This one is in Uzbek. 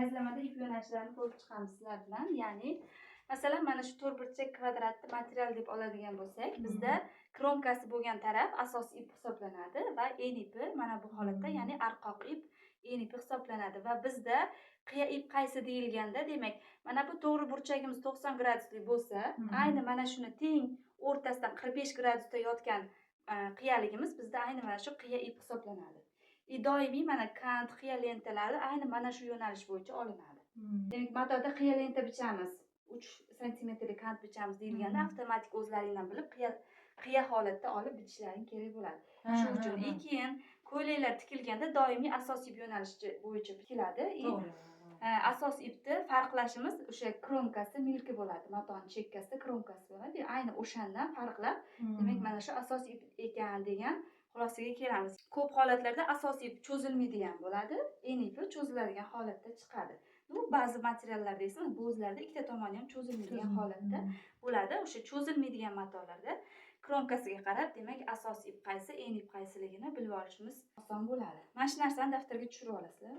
Gazlamada ip yo'nalishlarini ko'rib chiqamiz sizlar bilan. Ya'ni, masalan, mana shu to'rtburchak kvadratni material deb oladigan bo'lsak, bizda кромка si bo'lgan taraf asos ip hisoblanadi va en ipi mana bu holatda, ya'ni arqoq ip en ipi hisoblanadi. Va bizda qiya ip qaysi deyilganda, demak, mana bu to'g'ri burchagimiz 90 gradusli bo'lsa, ayni mana shuni teng o'rtasidan 45 gradusda yotgan qiyaligimiz bizda ayni mana shu qiya ip hisoblanadi. И doimiy mana kant, qiya lentalari ayni mana shu yo'nalish bo'yicha olinadi. Demak, matoda qiya lenta bichamiz, 3 santimetrli kant bichamiz deyilganda, avtomatik o'zlaringdan bilib qiya holatda olib bichishlaring kerak bo'ladi. Shu uchun и keyin ko'ylaklar tikilganda doimiy asos ip yo'nalishi bo'yicha tikiladi. И asos ipni farqlashimiz o'sha кромка si мелкий bo'ladi. Matoni chekkasida кромка si bo'ladi. Ayni o'shandan farqlab, demak, mana shu asos ip ekan degan xulosaga kelamiz. Ko'p holatlarda asos ip cho'zilmaydigan bo'ladi, en ipi cho'ziladigan holatda chiqadi. Bu ba'zi materiallarda esa bo'zlarda ikkita tomoni ham cho'zilmaydigan holatda bo'ladi. O'sha cho'zilmaydigan matolarda кромка siga qarab, demak, asos ip qaysi, en ip qaysiligini bilib olishimiz oson bo'ladi. Mana shu narsani daftarga tushirib olasizlar.